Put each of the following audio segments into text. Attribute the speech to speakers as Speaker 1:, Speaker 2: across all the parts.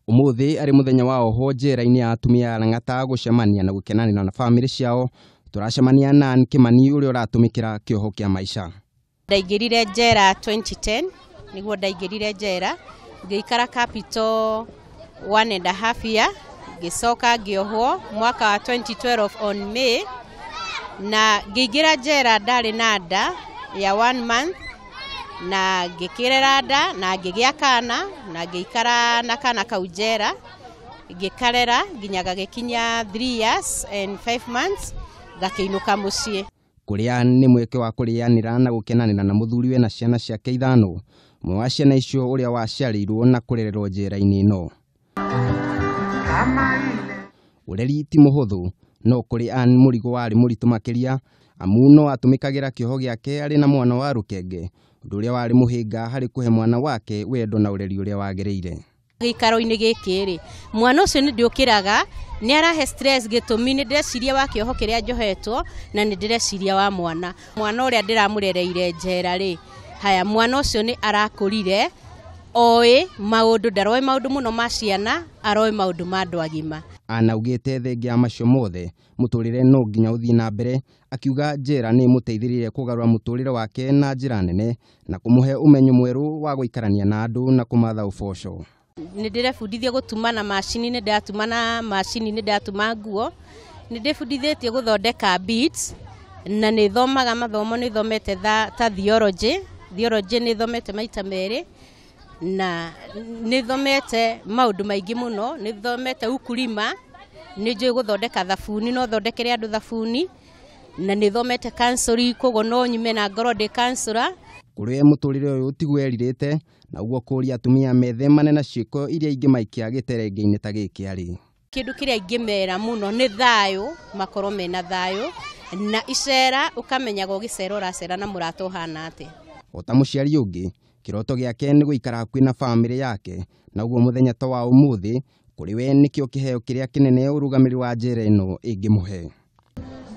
Speaker 1: Umuthi ari muthenya wa oho njera-inĩ ya atumia ya Lang'ata gũcemania na gũkenanĩra na bamĩrĩ ciao. Tũracemania na Ann Kimani ũrĩa ũratũmĩkĩra kĩoho kĩa maica.
Speaker 2: Ndaingĩrire njera 2010, nĩguo ndaingĩrire njera, ngĩikara capital 1.5 year, ngĩcoka ngĩohwo mwaka wa 2012 on May, na ngĩingĩra njera ndarĩ na nda ya 1 month, na ngĩkĩrera nda na ngĩgĩa kana na ngĩikara na kana kau njera, ngĩkarera nginya gagĩkinya 3 years and 5 months, gakĩinũka mũciĩ.
Speaker 1: Kũrĩa nĩ mweke wa kũrĩanĩra na gũkenanĩra na mũthuriwe na ciana ciake ithano, ũmwe wa ciana icio ũrĩa waciarĩirwo na kũrererwo njera-inĩ ĩno. Ũreri ti mũhũthũ, no kũrĩ Ann mũrigo warĩ mũritũ makĩria, amu no atũmĩkagĩra kĩoho gĩake arĩ na mwana wa rũkenge, ũndũ ũrĩa warĩ mũhĩnga harĩ kũhe mwana wake wendo na ũreri ũrĩa wagĩrĩire.
Speaker 2: Gĩikaro-inĩ gĩkĩ rĩ, mwana ũcio nĩ ndĩũkĩraga, nĩ arahe stress gĩtũmi nĩ ndĩreciria wa kĩoho kĩrĩa njohetwo na nĩ ndĩreciria wa mwana. Mwana ũrĩa ndĩramũrereire njera rĩ, haya mwana ũcio nĩ arakũrire oĩ maũndũ, ndaroĩ maũndũ mũno ma ciana, aroĩ maũndũ ma andũ agima.
Speaker 1: Ann augĩte thengia ya macio mothe mũtũrĩre no nginya ũthiĩ na mbere, akiuga njera nĩ ĩmũteithĩrĩirie kũgarũra mũtũrĩre wake na njĩra nene na kũmũhe ũmenyo mwerũ wa gũikarania na andũ na kũmatha ũboco.
Speaker 2: Nĩ ndĩrebundithia gũtuma na macini, nĩ ndĩratuma na macini, nĩ ndĩratuma nguo, nĩ ndĩbundithĩtie gũthondeka beads, na nĩ thomaga mathomo, nĩ thomete ta theology, theology nĩ thomete maita merĩ, na nĩ thomete maũndũ maingĩ mũno, nĩ thomete ukulima, nĩ njũĩ gũthondeka thabuni, no thondekere andũ thabuni, na nĩ thomete counseling, koguo no nyume na ngorwo ndĩ counselor.
Speaker 1: Kũrĩ mũtũrĩre ũyũ tiguo erirĩte, na ũguo kũria atumia methemane na ciĩko iria ingĩmaikia gĩterenge-inĩ ta gĩkĩ arĩ.
Speaker 2: Kĩndũ kĩrĩa ingĩmera mũno nĩ thayũ, makorwo mena thayũ, na icera ũkamenyaga ũgĩcera ũracera na mũrata ũhana atĩa.
Speaker 1: O ta mũciari ũngĩ, kĩroto gĩake nĩ gũikara hakuhĩ na bamĩrĩ yake, na ũguo mũthenya ta wa ũmũthĩ kũrĩ we nĩkĩo kĩheo kĩrĩa kĩnene ũrũgamĩrĩri wa njera ĩno ĩngĩmũhe.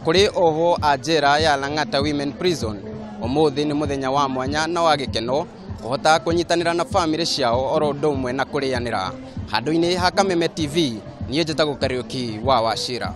Speaker 1: Kũrĩ oho a njera ya Lang'ata Women Prison, ũmũthĩ nĩ mũthenya wa mwanya na wa gĩkeno kũhota kũnyitanĩra na bamĩrĩ ciao oro ũndũ ũmwe na kũrĩanĩra. Handũ-inĩ ha Kameme TV, niĩ njĩtagwo Kariũki wa Wachira.